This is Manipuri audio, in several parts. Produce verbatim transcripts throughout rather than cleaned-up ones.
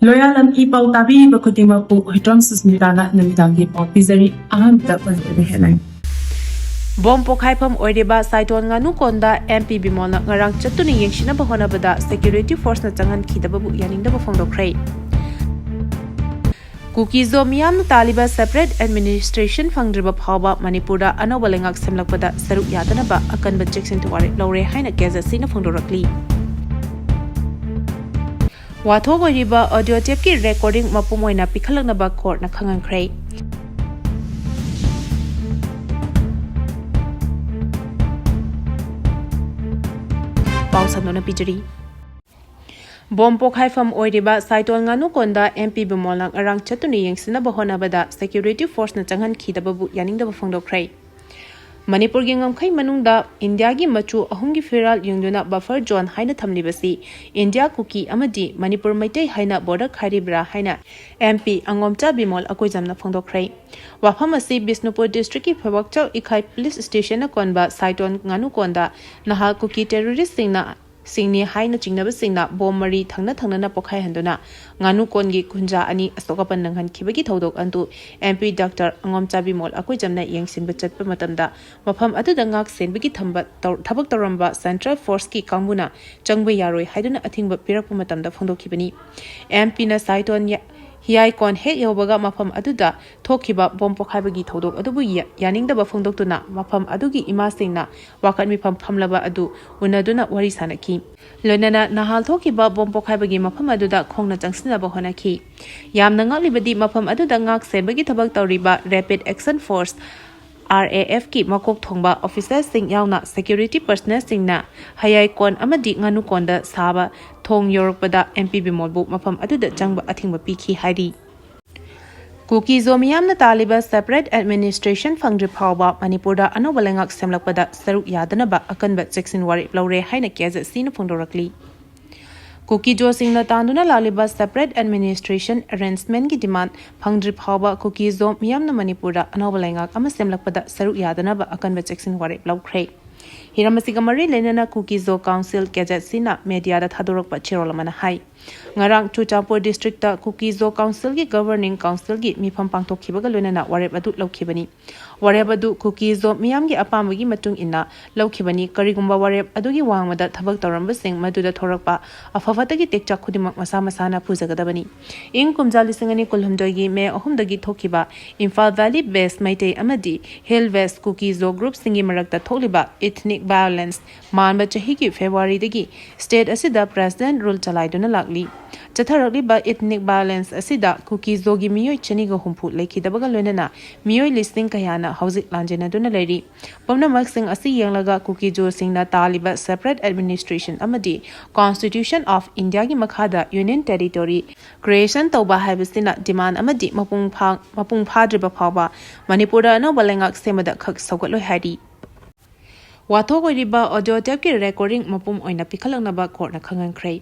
ꯂꯣꯌꯥꯂꯝ ꯏ ꯄꯥꯎ ꯇꯥꯕꯤꯔꯤꯕ ꯈꯨꯗꯤꯡꯃꯛꯄꯨ ꯍꯨꯏꯗ꯭ꯔꯣꯝ ꯁꯨꯁꯃꯤꯇꯥꯅ ꯅꯨꯃꯤꯗꯥꯡꯒꯤ ꯄꯥꯎ ꯄꯤꯖꯔꯤ꯫ ꯑꯍꯥꯟꯕꯗ ꯃꯅꯤꯄꯨꯔꯤ headline꯫ ꯕꯣꯝ ꯄꯣꯈꯥꯏꯐꯝ ꯑꯣꯏꯔꯤꯕ ꯁꯥꯏꯇꯣꯟ ꯉꯥꯅꯨꯀꯣꯟꯗ ꯑꯦꯝ ꯄꯤ ꯕꯤꯃꯣꯜꯅ ꯉꯔꯥꯡ ꯆꯠꯇꯨꯅ ꯌꯦꯡꯁꯤꯟꯅꯕ ꯍꯣꯠꯅꯕꯗ security forceꯅ ꯆꯪꯍꯟꯈꯤꯗꯕꯕꯨ ꯌꯥꯅꯤꯡꯗꯕ ꯐꯣꯡꯗꯣꯛꯈ꯭ꯔꯦ꯫ ꯀꯨꯀꯤꯖꯣ ꯃꯤꯌꯥꯝꯅ ꯇꯥꯜꯂꯤꯕ separate administration ꯐꯪꯗ꯭ꯔꯤꯕ ꯐꯥꯎꯕ ꯃꯅꯤꯄꯨꯔꯗ ꯑꯅꯧꯕ ꯂꯩꯉꯥꯛ ꯁꯦꯝꯂꯛꯄꯗ ꯁꯔꯨꯛ ꯌꯥꯗꯅꯕ ꯑꯀꯟꯕ ꯆꯦꯛꯁꯤꯟ ꯋꯥꯔꯦꯞ ꯂꯧꯔꯦ ꯍꯥꯏꯅ ꯀꯦ ꯖꯦꯠ ꯁꯤꯅ ꯐꯣꯡꯗꯣꯔꯛꯂꯤ꯫ ꯋꯥꯊꯣꯛ ꯑꯣꯏꯔꯤꯕ audio tapeꯀꯤ recording ꯃꯄꯨꯝ ꯑꯣꯏꯅ ꯄꯤꯈꯠꯂꯛꯅꯕ courtꯅ ꯈꯪꯍꯟꯈ꯭ꯔꯦ꯫ ꯄꯥꯎ ꯁꯟꯗꯣꯛꯅ ꯄꯤꯖꯔꯤ꯫ ꯕꯣꯝ ꯄꯣꯈꯥꯏꯐꯝ ꯑꯣꯏꯔꯤꯕ ꯁꯥꯏꯇꯣꯟ ꯉꯥꯅꯨꯀꯣꯟꯗ ꯑꯦꯝ ꯄꯤ ꯕꯤꯃꯣꯜꯅ ꯉꯔꯥꯡ ꯆꯠꯇꯨꯅ ꯌꯦꯡꯁꯤꯟꯅꯕ ꯍꯣꯠꯅꯕꯗ security forceꯅ ꯆꯪꯍꯟꯈꯤꯗꯕꯕꯨ ꯌꯥꯅꯤꯡꯗꯕ ꯐꯣꯡꯗꯣꯛꯈ꯭ꯔꯦ꯫ ꯃꯅꯤꯄꯨꯔꯒꯤ ꯉꯝꯈꯩ ꯃꯅꯨꯡꯗ ꯏꯟꯗꯤꯌꯥꯒꯤ ꯃꯆꯨ ꯑꯍꯨꯝꯒꯤ ꯐꯤꯔꯥꯜ ꯌꯨꯡꯗꯨꯅ buffer zone ꯍꯥꯏꯅ ꯊꯝꯂꯤꯕꯁꯤ ꯏꯟꯗꯤꯌꯥ, ꯀꯨꯀꯤ ꯑꯃꯗꯤ ꯃꯅꯤꯄꯨꯔ ꯃꯩꯇꯩ ꯍꯥꯏꯅ border ꯈꯥꯏꯔꯤꯕ꯭ꯔꯥ ꯍꯥꯏꯅ ꯑꯦꯝ ꯄꯤ ꯑꯉꯣꯝꯆꯥ ꯕꯤꯃꯣꯜ ꯑꯀꯣꯏꯖꯝꯅ ꯐꯣꯡꯗꯣꯛꯈ꯭ꯔꯦ꯫ ꯋꯥꯐꯝ ꯑꯁꯤ ꯕꯤꯁꯅꯨꯄꯨꯔ districtꯀꯤ ꯐꯩꯕꯥꯛꯆꯧ ꯏꯈꯥꯏ police stationꯅ ꯀꯣꯟꯕ ꯁꯥꯏꯇꯣꯟ ꯉꯥꯅꯨꯀꯣꯟꯗ ꯅꯍꯥꯜ ꯀꯨꯀꯤ terroristꯁꯤꯡꯅ ꯁꯤꯡꯅꯤ ꯍꯥꯏꯅ ꯆꯤꯡꯅꯕꯁꯤꯡꯅ ꯕꯣꯝ ꯃꯔꯤ ꯊꯪꯅ ꯊꯪꯅꯅ ꯄꯣꯈꯥꯏꯍꯟꯗꯨꯅ ꯉꯥꯅꯨꯀꯣꯟꯒꯤ ꯀꯨꯟꯖꯥ ꯑꯅꯤ ꯑꯁꯣꯛ ꯑꯄꯟ ꯅꯪꯍꯟꯈꯤꯕꯒꯤ ꯊꯧꯗꯣꯛ ꯑꯗꯨ ꯑꯦꯝ ꯄꯤ ꯗꯥꯛꯇꯔ ꯑꯉꯣꯝꯆꯥ ꯕꯤꯃꯣꯜ ꯑꯀꯣꯏꯖꯝꯅ ꯌꯦꯡꯁꯤꯟꯕ ꯆꯠꯄ ꯃꯇꯝꯗ ꯃꯐꯝ ꯑꯗꯨꯗ ꯉꯥꯛ ꯁꯦꯟꯕꯒꯤ ꯊꯝꯕ ꯇꯧ-, ꯊꯕꯛ ꯇꯧꯔꯝꯕ central forceꯀꯤ ꯀꯥꯡꯕꯨꯅ ꯆꯪꯕ ꯌꯥꯔꯣꯏ ꯍꯥꯏꯗꯨꯅ ꯑꯊꯤꯡꯕ ꯄꯤꯔꯛꯄ ꯃꯇꯝꯗ ꯐꯣꯡꯗꯣꯛꯈꯤꯕꯅꯤ꯫ ꯑꯦꯝ ꯄꯤꯅ ꯁꯥꯏꯇꯣꯟ ꯌ-, ꯍꯤꯌꯥꯏꯀꯣꯟ ꯍꯦꯛ ꯌꯧꯕꯒ ꯃꯐꯝ ꯑꯗꯨꯗ ꯊꯣꯛꯈꯤꯕ ꯕꯣꯝ ꯄꯣꯈꯥꯏꯕꯒꯤ ꯊꯧꯗꯣꯛ ꯑꯗꯨꯕꯨ ꯌ-, ꯌꯥꯅꯤꯡꯗꯕ ꯐꯣꯡꯗꯣꯛꯇꯨꯅ ꯃꯐꯝ ꯑꯗꯨꯒꯤ ꯏꯃꯥꯁꯤꯡꯅ ꯋꯥꯀꯠ ꯃꯤꯐꯝ ꯐꯝꯂꯕ ꯑꯗꯨ ꯎꯅꯗꯨꯅ ꯋꯥꯔꯤ ꯁꯥꯅꯈꯤ꯫ ꯂꯣꯏꯅꯅ ꯅꯍꯥꯜ ꯊꯣꯛꯈꯤꯕ ꯕꯣꯝ ꯄꯣꯈꯥꯏꯕꯒꯤ ꯃꯐꯝ ꯑꯗꯨꯗ ꯈꯣꯡꯅ ꯆꯪꯁꯤꯟꯅꯕ ꯍꯣꯠꯅꯈꯤ꯫ ꯌꯥꯝꯅ ꯉꯛꯂꯤꯕꯗꯤ ꯃꯐꯝ ꯑꯗꯨꯗ ꯉꯥꯛ ꯁꯦꯟꯕꯒꯤ ꯊꯕꯛ ꯇꯧꯔꯤꯕ Rapid Action Force, R A Fꯀꯤ ꯃꯀꯣꯛ ꯊꯣꯡꯕ officerꯁꯤꯡ ꯌꯥꯎꯅ security personnelꯁꯤꯡꯅ ꯍꯌꯥꯏꯀꯣꯟ ꯑꯃꯗꯤ ꯉꯥꯅꯨꯀꯣꯟꯗ ꯁꯥꯕ ꯊꯣꯡ ꯌꯧꯔꯛꯄꯗ ꯑꯦꯝ ꯄꯤ ꯕꯤꯃꯣꯜꯕꯨ ꯃꯐꯝ ꯑꯗꯨꯗ ꯆꯪꯕ ꯑꯊꯤꯡꯕ ꯄꯤꯈꯤ ꯍꯥꯏꯔꯤ꯫ ꯀꯨꯀꯤꯖꯣ ꯃꯤꯌꯥꯝꯅ ꯇꯥꯜꯂꯤꯕ separate administration ꯐꯪꯗ꯭ꯔꯤ ꯐꯥꯎꯕ ꯃꯅꯤꯄꯨꯔꯗ ꯑꯅꯧꯕ ꯂꯩꯉꯥꯛ ꯁꯦꯝꯂꯛꯄꯗ ꯁꯔꯨꯛ ꯌꯥꯗꯅꯕ ꯑꯀꯟꯕ ꯆꯦꯛꯁꯤꯟ ꯋꯥꯔꯦꯞ ꯂꯧꯔꯦ ꯍꯥꯏꯅ ꯀꯦ ꯖꯦꯠ ꯁꯤꯅ ꯐꯣꯡꯗꯣꯔꯛꯂꯤ꯫ ꯀꯨꯀꯤꯖꯣꯁꯤꯡꯅ ꯇꯥꯟꯗꯨꯅ ꯂꯥꯛꯂꯤꯕ separate administration arrangementꯀꯤ demand ꯐꯪꯗ꯭ꯔꯤ ꯐꯥꯎꯕ ꯀꯨꯀꯤꯖꯣ ꯃꯤꯌꯥꯝꯅ ꯃꯅꯤꯄꯨꯔꯗ ꯑꯅꯧꯕ ꯂꯩꯉꯥꯛ ꯑꯃ ꯁꯦꯝꯂꯛꯄꯗ ꯁꯔꯨꯛ ꯌꯥꯗꯅꯕ ꯑꯀꯟꯕ ꯆꯦꯛꯁꯤꯟ ꯋꯥꯔꯦꯞ ꯂꯧꯈ꯭ꯔꯦ꯫ ꯍꯤꯔꯝ ꯑꯁꯤꯒ ꯃꯔꯤ ꯂꯩꯅꯅ Kuki-Zo Council, KZC-ꯅ ꯃꯦꯗꯤꯌꯥꯗ ꯊꯥꯗꯣꯔꯛꯄ ꯆꯦꯔꯣꯜ ꯑꯃꯅ ꯍꯥꯏ, ꯉꯔꯥꯡ ꯆꯨꯔꯆꯥꯟꯄꯨꯔ ꯗꯤꯁꯇ꯭ꯔꯤꯛꯇ Kuki-Zo Council-ꯒꯤ governing council-ꯒꯤ ꯃꯤꯐꯝ ꯄꯥꯡꯊꯣꯛꯈꯤꯕꯒ ꯂꯣꯏꯅꯅ ꯋꯥꯔꯦꯞ ꯑꯗꯨ ꯂꯧꯈꯤꯕꯅꯤ꯫ ꯋꯥꯔꯦꯞ ꯑꯗꯨ Kuki-Zo ꯃꯤꯌꯥꯝꯒꯤ ꯑꯄꯥꯝꯕꯒꯤ ꯃꯇꯨꯡ ꯏꯟꯅ ꯂꯧꯈꯤꯕꯅꯤ꯫ ꯀꯔꯤꯒꯨꯝꯕ ꯋꯥꯔꯦꯞ ꯑꯗꯨꯒꯤ ꯋꯥꯡꯃꯗ ꯊꯕꯛ ꯇꯧꯔꯝꯕꯁꯤꯡ ꯃꯗꯨꯗ ꯊꯣꯔꯛꯄ ꯑꯐ ꯐꯠꯇꯒꯤ ꯇꯦꯛꯆꯥꯛ ꯈꯨꯗꯤꯡꯃꯛ ꯃꯁꯥ ꯃꯁꯥꯅ ꯄꯨꯖꯒꯗꯕꯅꯤ꯫ ꯏꯪ ꯀꯨꯝꯖꯥ ꯂꯤꯁꯤꯡ ꯑꯅꯤ ꯀꯨꯟꯍꯨꯝꯗꯣꯏꯒꯤ ꯃꯦ ꯑꯍꯨꯝꯗꯒꯤ ꯊꯣꯛꯈꯤꯕ ꯏꯝꯐꯥꯜ ꯚꯦꯂꯤ based ꯃꯩꯇꯩ ꯑꯃꯗꯤ Hill West Kuki-Zo group-ꯁꯤꯡꯒꯤ ꯃꯔꯛꯇ ꯊꯣꯛꯂꯤꯕ ethnic violence ꯃꯥꯟꯕ ꯆꯍꯤꯒꯤ February-ꯗꯒꯤ state ꯑꯁꯤꯗ President rule ꯆꯂꯥꯏꯗꯨꯅ ꯂꯥꯛꯂꯤ꯫ ꯆꯠꯊꯔꯛꯂꯤꯕ ethnic violence ꯑꯁꯤꯗ Kuki-Zo-ꯒꯤ ꯃꯤꯑꯣꯏ ꯆꯅꯤꯒ ꯍꯨꯝꯐꯨ ꯂꯩꯈꯤꯗꯕꯒ ꯂꯣꯏꯅꯅ ꯃꯤꯑꯣꯏ ꯂꯤꯁꯤꯡ ꯀꯌꯥꯅ ꯍꯧꯖꯤꯛ ꯂꯥꯟꯖꯦꯟꯅꯗꯨꯅ ꯂꯩꯔꯤ꯫ ꯄꯨꯝꯅꯃꯛꯁꯤꯡ ꯑꯁꯤ ꯌꯦꯡꯂꯒ Kuki-Zo-ꯁꯤꯡꯅ ꯇꯥꯜꯂꯤꯕ separate administration ꯑꯃꯗꯤ Constitution of India-ꯒꯤ ꯃꯈꯥꯗ Union Territory creation ꯇꯧꯕ ꯍꯥꯏꯕꯁꯤꯅ demand ꯑꯃꯗꯤ ꯃꯄꯨꯡ ꯐꯥ-, ꯃꯄꯨꯡ ꯐꯥꯗ꯭ꯔꯤꯕ ꯐꯥꯎꯕ ꯃꯅꯤꯄꯨꯔꯗ ꯑꯅꯧꯕ ꯂꯩꯉꯥꯛ ꯁꯦꯝꯕꯗ ꯈꯛ ꯁꯧꯒꯠꯂꯣꯏ ꯍꯥꯏꯔꯤ꯫ ꯋꯥꯊꯣꯛ ꯑꯣꯏꯔꯤꯕ audio tape-ꯀꯤ recording ꯃꯄꯨꯝ ꯑꯣꯏꯅ ꯄꯤꯈꯠꯂꯛꯅꯕ court-ꯅ ꯈꯪꯍꯟꯈ꯭ꯔꯦ꯫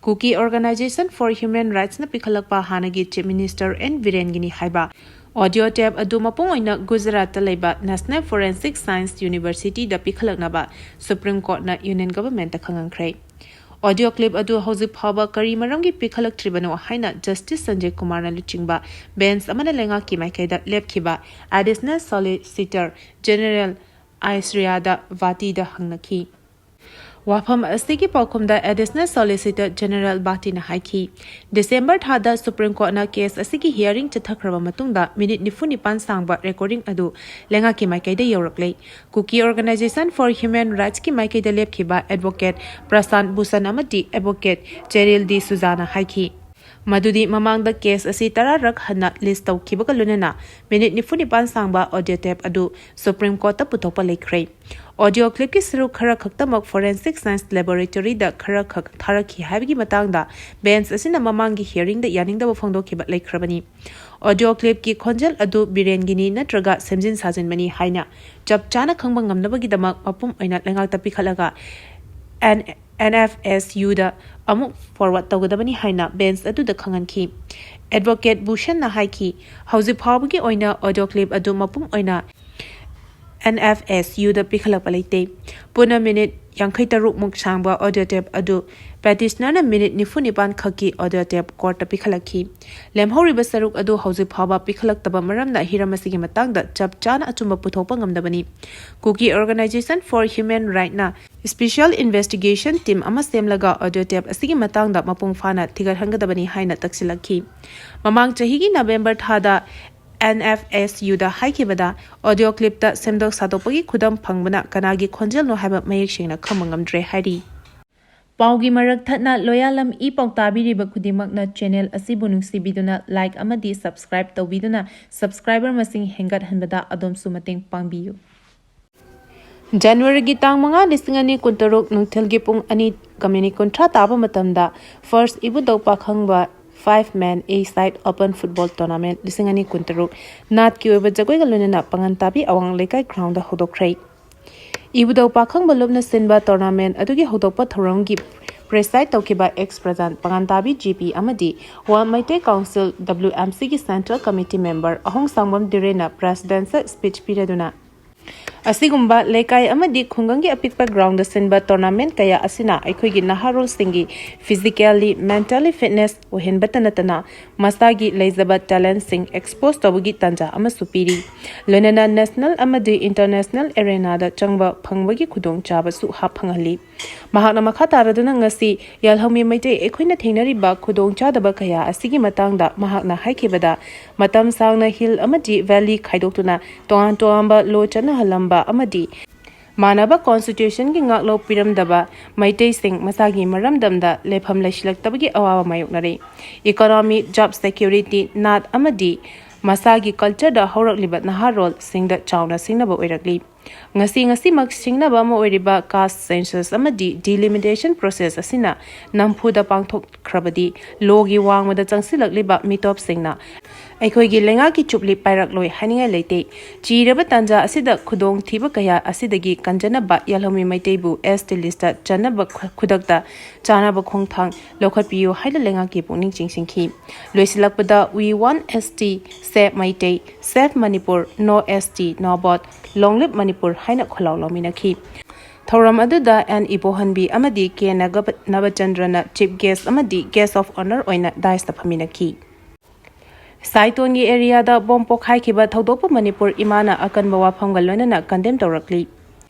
Kuki Organisation for Human Rights-ꯅ ꯄꯤꯈꯠꯂꯛꯄ ꯍꯥꯟꯅꯒꯤ Chief Minister N ꯕꯤꯔꯦꯟꯒꯤꯅꯤ ꯍꯥꯏꯕ audio tape ꯑꯗꯨ ꯃꯄꯨꯡ ꯑꯣꯏꯅ ꯒꯨꯖꯔꯥꯠꯇ ꯂꯩꯕ National Forensic Science University-ꯗ ꯄꯤꯈꯠꯂꯛꯅꯕ Supreme Court-ꯅ Union Government-ꯇ ꯈꯪꯍꯟꯈ꯭ꯔꯦ꯫ Audio clip ꯑꯗꯨ ꯍꯧꯖꯤꯛ ꯐꯥꯎꯕ ꯀꯔꯤ ꯃꯔꯝꯒꯤ ꯄꯤꯈꯠꯂꯛꯇ꯭ꯔꯤꯕꯅꯣ ꯍꯥꯏꯅ Justice ꯁꯟꯖꯌ ꯀꯨꯃꯥꯔꯅ ꯂꯨꯆꯤꯡꯕ bench ꯑꯃꯅ ꯂꯩꯉꯥꯛꯀꯤ ꯃꯥꯏꯀꯩꯗ ꯂꯦꯞꯈꯤꯕ Additional Solicitor General ꯑꯥꯏꯁ꯭ꯔꯤꯌꯥꯗ ꯚꯥꯇꯤꯗ ꯍꯪꯅꯈꯤ꯫ ꯋꯥꯐꯝ ꯑꯁꯤꯒꯤ ꯄꯥꯎꯈꯨꯝꯗ Additional Solicitor General ꯚꯥꯇꯤꯅ ꯍꯥꯏꯈꯤ, December ꯊꯥꯗ Supreme Court-ꯅ case ꯑꯁꯤꯒꯤ hearing ꯆꯠꯊꯈ꯭ꯔꯕ ꯃꯇꯨꯡꯗ minute ꯅꯤꯐꯨ ꯅꯤꯄꯥꯟ ꯁꯥꯡꯕ recording ꯑꯗꯨ ꯂꯩꯉꯥꯛꯀꯤ ꯃꯥꯏꯀꯩꯗ ꯌꯧꯔꯛꯂꯦ꯫ Kuki Organisation for Human Rights-ꯀꯤ ꯃꯥꯏꯀꯩꯗ ꯂꯦꯞꯈꯤꯕ Advocate ꯄ꯭ꯔꯁꯥꯟ ꯚꯨꯁꯟ ꯑꯃꯗꯤ Advocate ꯆꯦꯔꯤꯜ ꯗꯤ ꯁꯨꯖꯥꯅ ꯍꯥꯏꯈꯤ ꯃꯗꯨꯗꯤ ꯃꯃꯥꯡꯗ case ꯑꯁꯤ ꯇꯔꯥꯔꯛ ꯍꯟꯅ list ꯇꯧꯈꯤꯕꯒ ꯂꯣꯏꯅꯅ minute ꯅꯤꯐꯨ ꯅꯤꯄꯥꯟ ꯁꯥꯡꯕ audio tape ꯑꯗꯨ Supreme Court-ꯇ ꯄꯨꯊꯣꯛꯄ ꯂꯩꯈ꯭ꯔꯦ꯫ Audio clip-ꯀꯤ ꯁꯔꯨꯛ ꯈꯔ ꯈꯛꯇꯃꯛ Forensic Science Laboratory-ꯗ ꯈꯔ ꯈꯛ ꯊꯥꯔꯛꯈꯤ ꯍꯥꯏꯕꯒꯤ ꯃꯇꯥꯡꯗ bench ꯑꯁꯤꯅ ꯃꯃꯥꯡꯒꯤ hearing-ꯗ ꯌꯥꯅꯤꯡꯗꯕ ꯐꯣꯡꯗꯣꯛꯈꯤꯕ ꯂꯩꯈ꯭ꯔꯕꯅꯤ꯫ Audio clip-ꯀꯤ ꯈꯣꯟꯖꯦꯜ ꯑꯗꯨ ꯕꯤꯔꯦꯟꯒꯤꯅꯤ ꯅꯠꯇ꯭ꯔꯒ ꯁꯦꯝꯖꯤꯟ ꯁꯥꯖꯤꯟꯕꯅꯤ ꯍꯥꯏꯅ ꯆꯞ ꯆꯥꯅ ꯈꯪꯕ ꯉꯝꯅꯕꯒꯤꯗꯃꯛ ꯃꯄꯨꯝ ꯑꯣꯏꯅ ꯂꯩꯉꯥꯛꯇ ꯄꯤꯈꯠꯂꯒ N-, N F S U-ꯗ ꯑꯃꯨꯛ forward ꯇꯧꯒꯗꯕꯅꯤ ꯍꯥꯏꯅ bench ꯑꯗꯨꯗ ꯈꯪꯍꯟꯈꯤ꯫ Advocate ꯚꯨꯁꯟꯅ ꯍꯥꯏꯈꯤ, ꯍꯧꯖꯤꯛ ꯐꯥꯎꯕꯒꯤ ꯑꯣꯏꯅ audio clip ꯑꯗꯨ ꯃꯄꯨꯝ ꯑꯣꯏꯅ ꯑꯦꯟ ꯑꯦꯐ ꯑꯦꯁ ꯌꯨꯗ ꯄꯤꯈꯠꯂꯛꯄ ꯂꯩꯇꯦ꯫ ꯄꯨꯟꯅ ꯃꯤꯅꯤꯠ ꯌꯥꯡꯈꯩ ꯇꯔꯨꯛ ꯃꯨꯛ ꯁꯥꯡꯕ audio tape ꯑꯗꯨ petitionerꯅ ꯃꯤꯅꯤꯠ ꯅꯤꯐꯨ ꯅꯤꯄꯥꯟ ꯈꯛꯀꯤ audio tape courtꯇ ꯄꯤꯈꯠꯂꯛꯈꯤ꯫ ꯂꯦꯝꯍꯧꯔꯤꯕ ꯁꯔꯨꯛ ꯑꯗꯨ ꯍꯧꯖꯤꯛ ꯐꯥꯎꯕ ꯄꯤꯈꯠꯂꯛꯇꯕ ꯃꯔꯝꯅ ꯍꯤꯔꯝ ꯑꯁꯤꯒꯤ ꯃꯇꯥꯡꯗ ꯆꯞ ꯆꯥꯅ ꯑꯆꯨꯝꯕ ꯄꯨꯊꯣꯛꯄ ꯉꯝꯗꯕꯅꯤ꯫ Kuki Organisation for Human Rightꯅ special investigation team ꯑꯃ ꯁꯦꯝꯂꯒ audio tape ꯑꯁꯤꯒꯤ ꯃꯇꯥꯡꯗ ꯃꯄꯨꯡ ꯐꯥꯅ ꯊꯤꯒꯠꯍꯟꯒꯗꯕꯅꯤ ꯍꯥꯏꯅ ꯇꯛꯁꯤꯜꯂꯛꯈꯤ꯫ ꯃꯃꯥꯡ ꯆꯍꯤꯒꯤ ꯅꯕꯦꯝꯕꯔ ꯊꯥꯗ ꯑꯦꯟ ꯑꯦꯐ ꯑꯦꯁ ꯌꯨꯗ ꯍꯥꯏꯈꯤꯕꯗ, audio clipꯇ ꯁꯦꯝꯗꯣꯛ ꯁꯥꯗꯣꯛꯄꯒꯤ ꯈꯨꯗꯝ ꯐꯪꯕꯅ ꯀꯅꯥꯒꯤ ꯈꯣꯟꯖꯦꯜꯅꯣ ꯍꯥꯏꯕ ꯃꯌꯦꯛ ꯁꯦꯡꯅ ꯈꯪꯕ ꯉꯝꯗ꯭ꯔꯦ ꯍꯥꯏꯔꯤ꯫ ꯄꯥꯎꯒꯤ ꯃꯔꯛ ꯊꯠꯅ ꯂꯣꯌꯥꯂꯝ ꯏ ꯄꯥꯎ ꯇꯥꯕꯤꯔꯤꯕ ꯈꯨꯗꯤꯡꯃꯛꯅ channel ꯑꯁꯤꯕꯨ ꯅꯨꯡꯁꯤꯕꯤꯗꯨꯅ like ꯑꯃꯗꯤ subscribe ꯇꯧꯕꯤꯗꯨꯅ subscriber ꯃꯁꯤꯡ ꯍꯦꯟꯒꯠꯍꯟꯕꯗ ꯑꯗꯣꯝꯁꯨ ꯃꯇꯦꯡ ꯄꯥꯡꯕꯤꯌꯨ꯫ ꯖꯅꯋꯥꯔꯤꯒꯤ ꯇꯥꯡ ꯃꯉꯥ, ꯂꯤꯁꯤꯡ ꯑꯅꯤ ꯀꯨꯟꯇꯔꯨꯛ, ꯅꯨꯡꯊꯤꯜꯒꯤ ꯄꯨꯡ ꯑꯅꯤ ꯒ ꯃꯤꯅꯤꯠ ꯀꯨꯟꯊ꯭ꯔꯥ ꯇꯥꯕ ꯃꯇꯝꯗ first ꯏꯕꯨꯙꯧ ꯄꯥꯈꯪꯕ five man A side open football tournament ꯂꯤꯁꯤꯡ ꯑꯅꯤ ꯀꯨꯟꯇꯔꯨꯛ ꯅꯥꯠꯀꯤ ꯑꯣꯏꯕ ꯖꯒꯣꯏꯒ ꯂꯣꯏꯅꯅ ꯄꯥꯉꯟ ꯇꯥꯕꯤ ꯑꯋꯥꯡ ꯂꯩꯀꯥꯏ groundꯗ ꯍꯧꯗꯣꯛꯈ꯭ꯔꯦ꯫ ꯏꯕꯨꯙꯧ ꯄꯥꯈꯪꯕ ꯂꯨꯞꯅ ꯁꯤꯟꯕ tournament ꯑꯗꯨꯒꯤ ꯍꯧꯗꯣꯛꯄ ꯊꯧꯔꯝꯒꯤ preside ꯇꯧꯈꯤꯕ ex ꯄ꯭ꯔꯙꯥꯟ ꯄꯥꯉꯟ ꯇꯥꯕꯤ ꯖꯤ ꯄꯤ ꯑꯃꯗꯤ World Meitei Council, W M Cꯒꯤ central committee member ꯑꯍꯣꯡꯁꯥꯡꯕꯝ ꯙꯤꯔꯦꯟꯅ presidentꯁ speech ꯄꯤꯔꯗꯨꯅ, ꯑꯁꯤꯒꯨꯝꯕ ꯂꯩꯀꯥꯏ ꯑꯃꯗꯤ ꯈꯨꯡꯒꯪꯒꯤ ꯑꯄꯤꯛꯄ groundꯗ ꯁꯤꯟꯕ tournament ꯀꯌꯥ ꯑꯁꯤꯅ ꯑꯩꯈꯣꯏꯒꯤ ꯅꯍꯥꯔꯣꯜꯁꯤꯡꯒꯤ physically, mentally fitness ꯑꯣꯏꯍꯟꯕꯇ ꯅꯠꯇꯅ ꯃꯁꯥꯒꯤ ꯂꯩꯖꯕ talentꯁꯤꯡ expose ꯇꯧꯕꯒꯤ ꯇꯥꯟꯖꯥ ꯑꯃꯁꯨ ꯄꯤꯔꯤ꯫ ꯂꯣꯏꯅꯅ national ꯑꯃꯗꯤ international arenaꯗ ꯆꯪꯕ ꯐꯪꯕꯒꯤ ꯈꯨꯗꯣꯡꯆꯥꯕꯁꯨ ꯍꯥꯞ ꯐꯪꯍꯜꯂꯤ꯫ ꯃꯍꯥꯛꯅ ꯃꯈꯥ ꯇꯥꯔꯗꯨꯅ ꯉꯁꯤ ꯌꯥꯜꯍꯧꯃꯤ ꯃꯩꯇꯩ ꯑꯩꯈꯣꯏꯅ ꯊꯦꯡꯅꯔꯤꯕ ꯈꯨꯗꯣꯡꯆꯥꯗꯕ ꯀꯌꯥ ꯑꯁꯤꯒꯤ ꯃꯇꯥꯡꯗ ꯃꯍꯥꯛꯅ ꯍꯥꯏꯈꯤꯕꯗ, ꯃꯇꯝ ꯁꯥꯡꯅ hill ꯑꯃꯗꯤ valley ꯈꯥꯏꯗꯣꯛꯇꯨꯅ ꯇꯣꯉꯥꯟ ꯇꯣꯉꯥꯟꯕ law ꯆꯠꯅꯍꯜꯂꯝꯕ ꯑꯃꯗꯤ ꯃꯥꯟꯅꯕ constitutionꯒꯤ ꯉꯥꯛꯂꯧ ꯄꯤꯔꯝꯗꯕ ꯃꯩꯇꯩꯁꯤꯡ ꯃꯁꯥꯒꯤ ꯃꯔꯝꯗꯝꯗ ꯂꯩꯐꯝ ꯂꯩꯁꯤꯜꯂꯛꯇꯕꯒꯤ ꯑꯋꯥꯕ ꯃꯥꯌꯣꯛꯅꯔꯤ꯫ Economy, job security, ꯅꯥꯠ ꯑꯃꯗꯤ ꯃꯁꯥꯒꯤ cultureꯗ ꯍꯧꯔꯛꯂꯤꯕ ꯅꯍꯥꯔꯣꯜꯁꯤꯡꯗ ꯆꯥꯎꯅ ꯁꯤꯡꯅꯕ ꯑꯣꯏꯔꯛꯂꯤ꯫ ꯉꯁꯤ ꯉꯁꯤꯃꯛ ꯁꯤꯡꯅꯕ ꯑꯃ ꯑꯣꯏꯔꯤꯕ caste census ꯑꯃꯗꯤ delimitation process ꯑꯁꯤꯅ ꯅꯝꯐꯨꯗ ꯄꯥꯡꯊꯣꯛꯈ꯭ꯔꯕꯗꯤ ꯂꯣꯒꯤ ꯋꯥꯡꯃꯗ ꯆꯪꯁꯤꯜꯂꯛꯂꯤꯕ ꯃꯤꯇꯣꯞꯁꯤꯡꯅ ꯑꯩꯈꯣꯏꯒꯤ ꯂꯩꯉꯥꯛꯀꯤ ꯆꯨꯞꯂꯤ ꯄꯥꯏꯔꯛꯂꯣꯏ ꯍꯥꯏꯅꯤꯡꯉꯥꯏ ꯂꯩꯇꯦ꯫ ꯆꯤꯔꯕ ꯇꯥꯟꯖꯥ ꯑꯁꯤꯗ ꯈꯨꯗꯣꯡꯊꯤꯕ ꯀꯌꯥ ꯑꯁꯤꯗꯒꯤ ꯀꯟꯖꯅꯕ ꯌꯥꯜꯍꯧꯃꯤ ꯃꯩꯇꯩꯕꯨ S T list ꯆꯟꯅꯕ ꯈꯨ- ꯈꯨꯗꯛꯇ ꯆꯥꯅꯕ ꯈꯣꯡꯊꯥꯡ ꯂꯧꯈꯠꯄꯤꯌꯨ ꯍꯥꯏꯅ ꯂꯩꯉꯥꯛꯀꯤ ꯄꯨꯛꯅꯤꯡ ꯆꯤꯡꯁꯤꯟꯈꯤ꯫ ꯂꯣꯏꯁꯤꯜꯂꯛꯄꯗ We Want S T, Save Manipur, No S T, No Vote, Long Live Manipur ꯍꯥꯏꯅ ꯈꯣꯜꯂꯥꯎ ꯂꯥꯎꯃꯤꯟꯅꯈꯤ꯫ ꯊꯧꯔꯝ ꯑꯗꯨꯗ N ꯏꯕꯣꯍꯟꯕꯤ ꯑꯃꯗꯤ K ꯅꯒꯕ- ꯅꯕꯆꯟꯗ꯭ꯔꯅ chief guest ꯑꯃꯗꯤ guest of honour ꯑꯣꯏꯅ dais ꯇ ꯐꯝꯃꯤꯟꯅꯈꯤ꯫ ꯁꯥꯏꯇꯣꯟꯒꯤ area ꯗ ꯕꯣꯝ ꯄꯣꯈꯥꯏꯈꯤꯕ ꯊꯧꯗꯣꯛꯄꯨ ꯃꯅꯤꯄꯨꯔ ꯏꯃꯥꯅ ꯑꯀꯟꯕ ꯋꯥꯐꯝꯒ ꯂꯣꯏꯅꯅ condemn ꯇꯧꯔꯛꯂꯤ꯫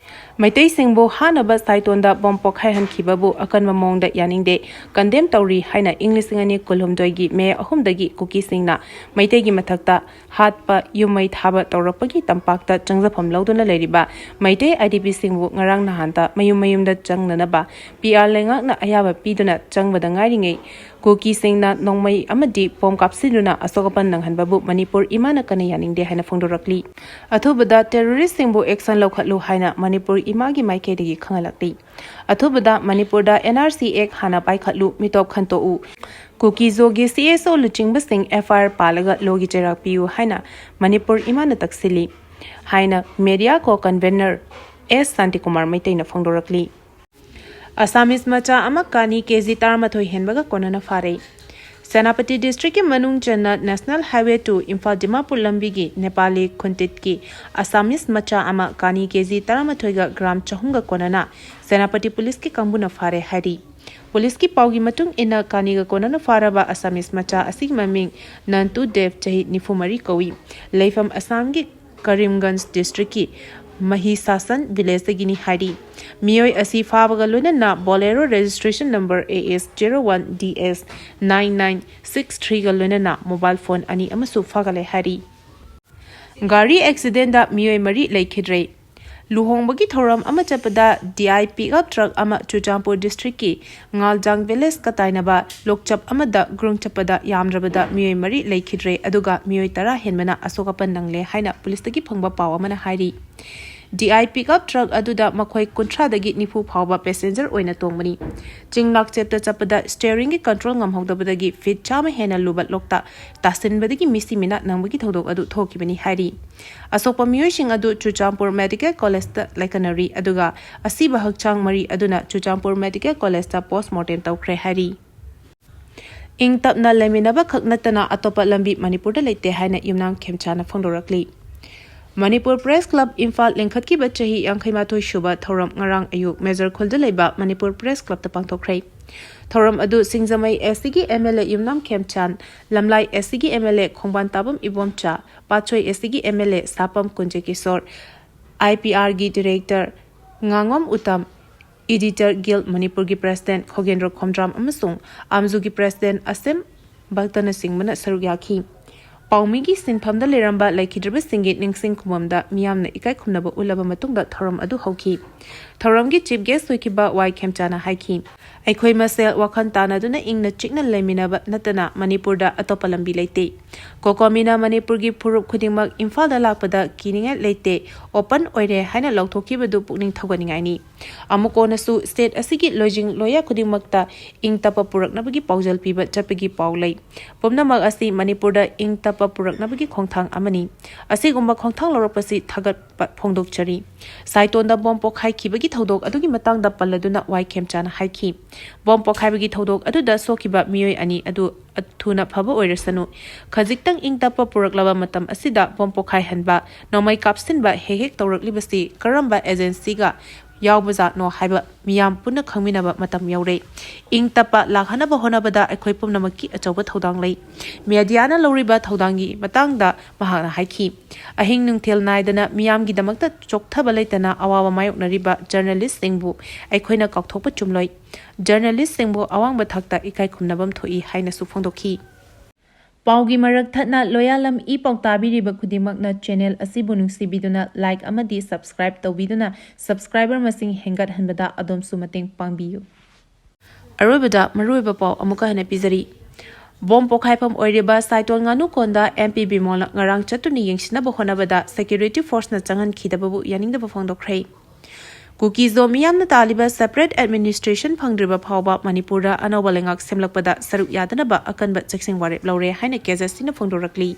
ꯃꯩꯇꯩꯁꯤꯡꯕꯨ ꯍꯥꯠꯅꯕ ꯁꯥꯏꯇꯣꯟꯗ ꯕꯣꯝ ꯄꯣꯈꯥꯏꯍꯟꯈꯤꯕꯕꯨ ꯑꯀꯟꯕ ꯃꯑꯣꯡꯗ ꯌꯥꯅꯤꯡꯗꯦ, condemn ꯇꯧꯔꯤ ꯍꯥꯏꯅ ꯏꯪ ꯂꯤꯁꯤꯡ ꯑꯅꯤ ꯀꯨꯟꯍꯨꯝꯗꯣꯏꯒꯤ ꯃꯦ ꯑꯍꯨꯝꯗꯒꯤ ꯀꯨꯀꯤꯁꯤꯡꯅ ꯃꯩꯇꯩꯒꯤ ꯃꯊꯛꯇ ꯍꯥꯠꯄ, ꯌꯨꯝ ꯃꯩ ꯊꯥꯕ ꯇꯧꯔꯛꯄꯒꯤ ꯇꯝꯄꯥꯛꯇ ꯆꯪꯖꯐꯝ ꯂꯧꯗꯨꯅ ꯂꯩꯔꯤꯕ ꯃꯩꯇꯩ I D P ꯁꯤꯡꯕꯨ ꯉꯔꯥꯡ ꯅꯍꯥꯟꯇ ꯃꯌꯨꯝ ꯃꯌꯨꯝꯗ ꯆꯪꯅꯅꯕ P R ꯂꯩꯉꯥꯛꯅ ꯑꯌꯥꯕ ꯄꯤꯗꯨꯅ ꯆꯪꯕꯗ ꯉꯥꯏꯔꯤꯉꯩ, ꯀꯨꯀꯤꯁꯤꯡꯅ ꯅꯣꯡꯃꯩ ꯑꯃꯗꯤ ꯕꯣꯝ ꯀꯥꯞꯁꯤꯟꯗꯨꯅ ꯑꯁꯣꯛ ꯑꯄꯟ ꯅꯪꯍꯟꯕꯕꯨ ꯃꯅꯤꯄꯨꯔ ꯏꯃꯥꯅ ꯀꯟꯅ ꯌꯥꯅꯤꯡꯗꯦ ꯍꯥꯏꯅ ꯐꯣꯡꯗꯣꯔꯛꯂꯤ꯫ ꯑꯊꯨꯕꯗ terrorist ꯁꯤꯡꯕꯨ action ꯂꯧꯈꯠꯂꯨ ꯍꯥꯏꯅ ꯃꯅꯤꯄꯨꯔ ꯏꯃꯥꯒꯤ ꯃꯥꯏꯀꯩꯗꯒꯤ ꯈꯪꯍꯜꯂꯛꯂꯤ꯫ ꯑꯊꯨꯕꯗ ꯃꯅꯤꯄꯨꯔꯗ N R C Act ꯍꯥꯟꯅ ꯄꯥꯏꯈꯠꯂꯨ, ꯃꯤꯇꯣꯞ ꯈꯟꯇꯣꯛꯎ, ꯀꯨꯀꯤ ꯖꯣꯒꯤ C S O ꯂꯨꯆꯤꯡꯕꯁꯤꯡ F I R ꯄꯥꯜꯂꯒ ꯂꯣꯒꯤ ꯆꯩꯔꯥꯛ ꯄꯤꯌꯨ ꯍꯥꯏꯅ ꯃꯅꯤꯄꯨꯔ ꯏꯃꯥꯅ ꯇꯛꯁꯤꯜꯂꯤ ꯍꯥꯏꯅ MEDIACO convener S Shantikumar ꯃꯩꯇꯩꯅ ꯐꯣꯡꯗꯣꯔꯛꯂꯤ꯫ Assamese ꯃꯆꯥ ꯑꯃ ꯀꯥꯅꯤ K G ꯇꯔꯥꯃꯥꯊꯣꯏ ꯍꯦꯟꯕꯒ ꯀꯣꯟꯅꯅ ꯐꯥꯔꯦ꯫ ꯁꯦꯅꯥꯄꯇꯤ district ꯀꯤ ꯃꯅꯨꯡ ꯆꯟꯅ National Highway two Imphal Dimapur ꯂꯝꯕꯤꯒꯤ ꯅꯦꯄꯥꯂꯤ ꯈꯨꯟꯇꯤꯠꯀꯤ Assamese ꯃꯆꯥ ꯑꯃ ꯀꯥꯅꯤ K G ꯇꯔꯥꯃꯥꯊꯣꯏꯒ gram ꯆꯍꯨꯝꯒ ꯀꯣꯟꯅꯅ ꯁꯦꯅꯥꯄꯇꯤ police ꯀꯤ ꯀꯥꯡꯕꯨꯅ ꯐꯥꯔꯦ ꯍꯥꯏꯔꯤ꯫ Police ꯀꯤ ꯄꯥꯎꯒꯤ ꯃꯇꯨꯡ ꯏꯟꯅ ꯀꯥꯅꯤꯒ ꯀꯣꯟꯅꯅ ꯐꯥꯔꯕ Assamese ꯃꯆꯥ ꯑꯁꯤꯒꯤ ꯃꯃꯤꯡ ꯅꯟꯇꯨ ꯗꯦꯕ, ꯆꯍꯤ ꯅꯤꯐꯨ ꯃꯔꯤ ꯀꯧꯏ꯫ ꯂꯩꯐꯝ ꯑꯁꯥꯝꯒꯤ ꯀꯔꯤꯝꯒꯟꯖ district ꯀꯤ ꯃꯍꯤꯁꯥꯁꯟ village ꯗꯒꯤꯅꯤ ꯍꯥꯏꯔꯤ꯫ ꯃꯤꯑꯣꯏ ꯑꯁꯤ ꯐꯥꯕꯒ ꯂꯣꯏꯅꯅ Bolero registration number A S zero one D S nine nine six three ꯒ ꯂꯣꯏꯅꯅ mobile phone ꯑꯅꯤ ꯑꯃꯁꯨ ꯐꯥꯒꯠꯂꯦ ꯍꯥꯏꯔꯤ꯫ ꯒꯥꯔꯤ accident ꯗ ꯃꯤꯑꯣꯏ ꯃꯔꯤ ꯂꯩꯈꯤꯗ꯭ꯔꯦ꯫ ꯂꯨꯍꯣꯡꯕꯒꯤ ꯊꯧꯔꯝ ꯑꯃ ꯆꯠꯄꯗ D I pickup truck ꯑꯃ ꯆꯨꯔꯆꯥꯟꯄꯨꯔ district ꯀꯤ ꯉꯥꯜꯖꯥꯡ village ꯀ ꯇꯥꯏꯅꯕ ꯂꯣꯛꯆꯞ ꯑꯃꯗ ꯒ꯭ꯔꯨꯡ ꯆꯠꯄꯗ ꯌꯥꯝꯗ꯭ꯔꯕꯗ ꯃꯤꯑꯣꯏ ꯃꯔꯤ ꯂꯩꯈꯤꯗ꯭ꯔꯦ, ꯑꯗꯨꯒ ꯃꯤꯑꯣꯏ ꯇꯔꯥ ꯍꯦꯟꯕꯅ ꯑꯁꯣꯛ ꯑꯄꯟ ꯅꯪꯂꯦ ꯍꯥꯏꯅ police ꯇꯒꯤ ꯐꯪꯕ ꯄꯥꯎ ꯑꯃꯅ ꯍꯥꯏꯔꯤ꯫ DI pickup truck ꯑꯗꯨꯗ ꯃꯈꯣꯏ ꯀꯨꯟꯊ꯭ꯔꯥꯗꯒꯤ ꯅꯤꯐꯨ ꯐꯥꯎꯕ passenger ꯑꯣꯏꯅ ꯇꯣꯡꯕꯅꯤ꯫ ꯆꯤꯡ ꯂꯥꯛꯆꯦꯞꯇ ꯆꯠꯄꯗ steeringꯒꯤ control ꯉꯝꯍꯧꯗꯕꯗꯒꯤ feet ꯆꯥꯝꯃ ꯍꯦꯟꯅ ꯂꯨꯕ ꯂꯣꯛꯇ ꯇꯥꯁꯤꯟꯕꯗꯒꯤ ꯃꯤꯁꯤ ꯃꯤꯅꯥ ꯅꯪꯕꯒꯤ ꯊꯧꯗꯣꯛ ꯑꯗꯨ ꯊꯣꯛꯈꯤꯕꯅꯤ ꯍꯥꯏꯔꯤ꯫ ꯑꯁꯣꯛꯄ ꯃꯤꯑꯣꯏꯁꯤꯡ ꯑꯗꯨ ꯆꯨꯔꯆꯥꯟꯄꯨꯔ Medical Collegeꯇ ꯂꯥꯏꯀꯠꯅꯔꯤ, ꯑꯗꯨꯒ ꯑꯁꯤꯕ ꯍꯛꯆꯥꯡ ꯃꯔꯤ ꯑꯗꯨꯅ ꯆꯨꯔꯆꯥꯟꯄꯨꯔ Medical Collegeꯇ postmortem ꯇꯧꯈ꯭ꯔꯦ ꯍꯥꯏꯔꯤ꯫ ꯏꯪ ꯇꯞꯅ ꯂꯩꯃꯤꯟꯅꯕ ꯈꯛ ꯅꯠꯇꯅ ꯑꯇꯣꯞꯄ ꯂꯝꯕꯤ ꯃꯅꯤꯄꯨꯔꯗ ꯂꯩꯇꯦ ꯍꯥꯏꯅ ꯌꯨꯝꯅꯥꯝ ꯈꯦꯝꯆꯥꯅ ꯐꯣꯡꯗꯣꯔꯛꯂꯤ꯫ ꯃꯅꯤꯄꯨꯔ Press Club ꯏꯝꯐꯥꯜ ꯂꯤꯡꯈꯠꯈꯤꯕ ꯆꯍꯤ ꯌꯥꯡꯈꯩ ꯃꯥꯊꯣꯏ ꯁꯨꯕ ꯊꯧꯔꯝ ꯉꯔꯥꯡ ꯑꯌꯨꯛ ꯃꯦꯖꯔ ꯈꯨꯜꯗ ꯂꯩꯕ ꯃꯅꯤꯄꯨꯔ Press Clubꯇ ꯄꯥꯡꯊꯣꯛꯈ꯭ꯔꯦ꯫ ꯊꯧꯔꯝ ꯑꯗꯨ ꯁꯤꯡꯖꯃꯩ SCꯒꯤ MLA ꯌꯨꯝꯅꯥꯝ ꯈꯦꯝꯆꯥꯟ, ꯂꯝꯂꯥꯏ SCꯒꯤ MLA ꯈꯣꯡꯕꯥꯟ ꯇꯥꯕꯝ ꯏꯕꯣꯝꯆꯥ, ꯄꯥꯠꯁꯣꯏ SCꯒꯤ MLA ꯁꯥꯄꯝ ꯀꯨꯟꯖꯀꯤꯁꯣꯔ, IPRꯒꯤ director ꯉꯥꯉꯣꯝ Uttam, editor guild ꯃꯅꯤꯄꯨꯔꯒꯤ president ꯈꯣꯒꯦꯟꯗ꯭ꯔꯣ ꯈꯣꯝꯗ꯭ꯔꯥꯝ ꯑꯃꯁꯨꯡ ꯑꯥꯝꯖꯨꯒꯤ president ꯑꯁꯦꯝ ꯚꯛꯇꯅꯆꯤꯡꯕꯅ ꯁꯔꯨꯛ ꯌꯥꯈꯤ꯫ ꯄꯥꯎꯃꯤꯒꯤ ꯁꯤꯟꯐꯝꯗ ꯂꯩꯔꯝꯕ ꯂꯩꯈꯤꯗ꯭ꯔꯕꯁꯤꯡꯒꯤ ꯅꯤꯡꯁꯤꯡ ꯈꯨꯕꯝꯗ ꯃꯤꯌꯥꯝꯅ ꯏꯀꯥꯏ ꯈꯨꯝꯅꯕ ꯎꯠꯂꯕ ꯃꯇꯨꯡꯗ ꯊꯧꯔꯝ ꯑꯗꯨ ꯍꯧꯈꯤ꯫ ꯊꯧꯔꯝꯒꯤ chief guest ꯑꯣꯏꯈꯤꯕ ꯋꯥꯏ ꯈꯦꯝꯆꯥꯅ ꯍꯥꯏꯈꯤ, "ꯑꯩꯈꯣꯏ ꯃꯁꯦꯜ ꯋꯥꯈꯜ ꯇꯥꯅꯗꯨꯅ ꯏꯪꯅ ꯆꯤꯛꯅ ꯂꯩꯃꯤꯟꯅꯕ ꯅꯠꯇꯅ ꯃꯅꯤꯄꯨꯔꯗ ꯑꯇꯣꯞꯄ ꯂꯝꯕꯤ ꯂꯩꯇꯦ꯫ ꯀꯣꯀꯣꯃꯤꯅ ꯃꯅꯤꯄꯨꯔꯒꯤ ꯐꯨꯔꯨꯞ ꯈꯨꯗꯤꯡꯃꯛ ꯏꯝꯐꯥꯜꯗ ꯂꯥꯛꯄꯗ ꯀꯤꯅꯤꯡꯉꯥꯏ ꯂꯩꯇꯦ, open ꯑꯣꯏꯔꯦ" ꯍꯥꯏꯅ ꯂꯥꯎꯊꯣꯛꯈꯤꯕꯗꯨ ꯄꯨꯛꯅꯤꯡ ꯊꯧꯒꯠꯅꯤꯡꯉꯥꯏꯅꯤ꯫ ꯑꯃꯨꯛ ꯀꯣꯟꯅꯁꯨ state ꯑꯁꯤꯒꯤ ꯂꯣꯏꯖꯤꯡ ꯂꯣꯌꯥ ꯈꯨꯗꯤꯡꯃꯛꯇ ꯏꯪ ꯇꯞꯄ ꯄꯨꯔꯛꯅꯕꯒꯤ ꯄꯥꯎꯖꯦꯜ ꯄꯤꯕ ꯆꯠꯄꯒꯤ ꯄꯥꯎ ꯂꯩ꯫ ꯄꯨꯝꯅꯃꯛ ꯑꯁꯤ ꯃꯅꯤꯄꯨꯔꯗ ꯏꯪ ꯇꯞꯄ ꯄꯨꯔꯛꯅꯕꯒꯤ ꯈꯣꯡꯊꯥꯡ ꯑꯃꯅꯤ꯫ ꯑꯁꯤꯒꯨꯝꯕ ꯈꯣꯡꯊꯥꯡ ꯂꯧꯔꯛꯄꯁꯤ ꯊꯥꯒꯠꯄ ꯐꯣꯡꯗꯣꯛꯆꯔꯤ꯫ ꯁꯥꯏꯇꯣꯟꯗ ꯕꯣꯝ ꯄꯣꯈꯥꯏꯈꯤꯕꯒꯤ ꯊꯧꯗꯣꯛ ꯑꯗꯨꯒꯤ ꯃꯇꯥꯡꯗ ꯄꯜꯂꯗꯨꯅ ꯋꯥꯏ ꯈꯦꯝꯆꯥꯅ ꯍꯥꯏꯈꯤ, "ꯕꯣꯝ ꯄꯣꯈꯥꯏꯕꯒꯤ ꯊꯧꯗꯣꯛ ꯑꯗꯨꯗ ꯁꯣꯛꯈꯤꯕ ꯃꯤꯑꯣꯏ ꯑꯅꯤ ꯑꯗꯨ ꯊꯨꯅ ꯐꯕ ꯑꯣꯏꯔꯁꯅꯨ꯫ ꯈꯖꯤꯛꯇꯪ ꯏꯪ ꯇꯞꯄ ꯄꯨꯔꯛꯂꯕ ꯃꯇꯝ ꯑꯁꯤꯗ ꯕꯣꯝ ꯄꯣꯈꯥꯏꯍꯟꯕ, ꯅꯣꯡꯃꯩ ꯀꯥꯞꯁꯤꯟꯕ ꯍꯦꯛ ꯍꯦꯛ ꯇꯧꯔꯛꯂꯤꯕꯁꯤ ꯀꯔꯝꯕ agencyꯒ ꯌꯥꯎꯕꯖꯥꯠꯅꯣ ꯍꯥꯏꯕ ꯃꯤꯌꯥꯝ ꯄꯨꯟꯅ ꯈꯪꯃꯤꯟꯅꯕ ꯃꯇꯝ ꯌꯧꯔꯦ꯫ ꯏꯪ ꯇꯞꯄ ꯂꯥꯛꯍꯟꯅꯕ ꯍꯣꯠꯅꯕꯗ ꯑꯩꯈꯣꯏ ꯄꯨꯝꯅꯃꯛꯀꯤ ꯑꯆꯧꯕ ꯊꯧꯗꯥꯡ ꯂꯩ꯫" Mediaꯅ ꯂꯧꯔꯤꯕ ꯊꯧꯗꯥꯡꯒꯤ ꯃꯇꯥꯡꯗ ꯃꯍꯥꯛꯅ ꯍꯥꯏꯈꯤ, "ꯑꯍꯤꯡ ꯅꯨꯡꯊꯤꯜ ꯅꯥꯏꯗꯅ ꯃꯤꯌꯥꯝꯒꯤꯗꯃꯛꯇ ꯆꯣꯛꯊꯕ ꯂꯩꯇꯅ ꯑꯋꯥꯕ ꯃꯥꯌꯣꯛꯅꯔꯤꯕ journalistꯁꯤꯡꯕꯨ ꯑꯩꯈꯣꯏꯅ ꯀꯥꯎꯊꯣꯛꯄ ꯆꯨꯝꯂꯣꯏ꯫ Journalistꯁꯤꯡꯕꯨ ꯑꯋꯥꯡꯕ ꯊꯥꯛꯇ ꯏꯀꯥꯏ ꯈꯨꯝꯅꯐꯝ ꯊꯣꯛꯏ" ꯍꯥꯏꯅꯁꯨ ꯐꯣꯡꯗꯣꯛꯈꯤ꯫ ꯄꯥꯎꯒꯤ ꯃꯔꯛ ꯊꯠꯅ ꯂꯣꯌꯥꯂꯝ ꯏ ꯄꯥꯎ ꯇꯥꯕꯤꯔꯤꯕ ꯈꯨꯗꯤꯡꯃꯛꯅ channel ꯑꯁꯤꯕꯨ ꯅꯨꯡꯁꯤꯕꯤꯗꯨꯅ like ꯑꯃꯗꯤ subscribe ꯇꯧꯕꯤꯗꯨꯅ subscriber ꯃꯁꯤꯡ ꯍꯦꯟꯒꯠꯍꯟꯕꯗ ꯑꯗꯣꯝꯁꯨ ꯃꯇꯦꯡ ꯄꯥꯡꯕꯤꯌꯨ꯫ ꯑꯔꯣꯏꯕꯗ ꯃꯔꯨꯑꯣꯏꯕ ꯄꯥꯎ ꯑꯃꯨꯛꯀ ꯍꯟꯅ ꯄꯤꯖꯔꯤ꯫ ꯕꯣꯝ ꯄꯣꯈꯥꯏꯐꯝ ꯑꯣꯏꯔꯤꯕ ꯁꯥꯏꯇꯣꯟ ꯉꯥꯅꯨꯀꯣꯟꯗ M P ꯕꯤꯃꯣꯜꯅ ꯉꯔꯥꯡ ꯆꯠꯇꯨꯅ ꯌꯦꯡꯁꯤꯟꯅꯕ ꯍꯣꯠꯅꯕꯗ security forceꯅ ꯆꯪꯍꯟꯈꯤꯗꯕꯕꯨ ꯌꯥꯅꯤꯡꯗꯕ ꯐꯣꯡꯗꯣꯛꯈ꯭ꯔꯦ꯫ ꯀꯨꯀꯤ-ꯖꯣ ꯃꯤꯌꯥꯝꯅ ꯇꯥꯜꯂꯤꯕ separate administration ꯐꯪꯗ꯭ꯔꯤꯕ ꯐꯥꯎꯕ ꯃꯅꯤꯄꯨꯔꯗ ꯑꯅꯧꯕ ꯂꯩꯉꯥꯛ ꯁꯦꯝꯂꯛꯄꯗ ꯁꯔꯨꯛ ꯌꯥꯗꯅꯕ ꯑꯀꯟꯕ ꯆꯦꯛꯁꯤꯟ ꯋꯥꯔꯦꯞ ꯂꯧꯔꯦ ꯍꯥꯏꯅ KJCꯅ ꯐꯣꯡꯗꯣꯔꯛꯂꯤ꯫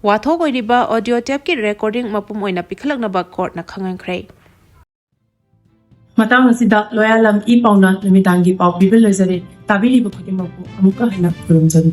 ꯋꯥꯊꯣꯛ ꯑꯣꯏꯔꯤꯕ audio tapeꯀꯤ recording ꯃꯄꯨꯝ ꯑꯣꯏꯅ ꯄꯤꯈꯠꯂꯛꯅꯕ courtꯅ ꯈꯪꯍꯟꯈ꯭ꯔꯦ꯫ ꯃꯇꯥꯡ ꯑꯁꯤꯗ ꯂꯣꯌꯥꯂꯝ ꯏ ꯄꯥꯎꯅ ꯅꯨꯃꯤꯗꯥꯡꯒꯤ ꯄꯥꯎ ꯄꯤꯕ ꯂꯣꯏꯖꯔꯦ꯫ ꯇꯥꯕꯤꯔꯤꯕ ꯈꯨꯗꯤꯡꯃꯛꯄꯨ ꯑꯃꯨꯛꯀ ꯍꯟꯅ ꯈꯨꯔꯨꯝꯖꯔꯤ꯫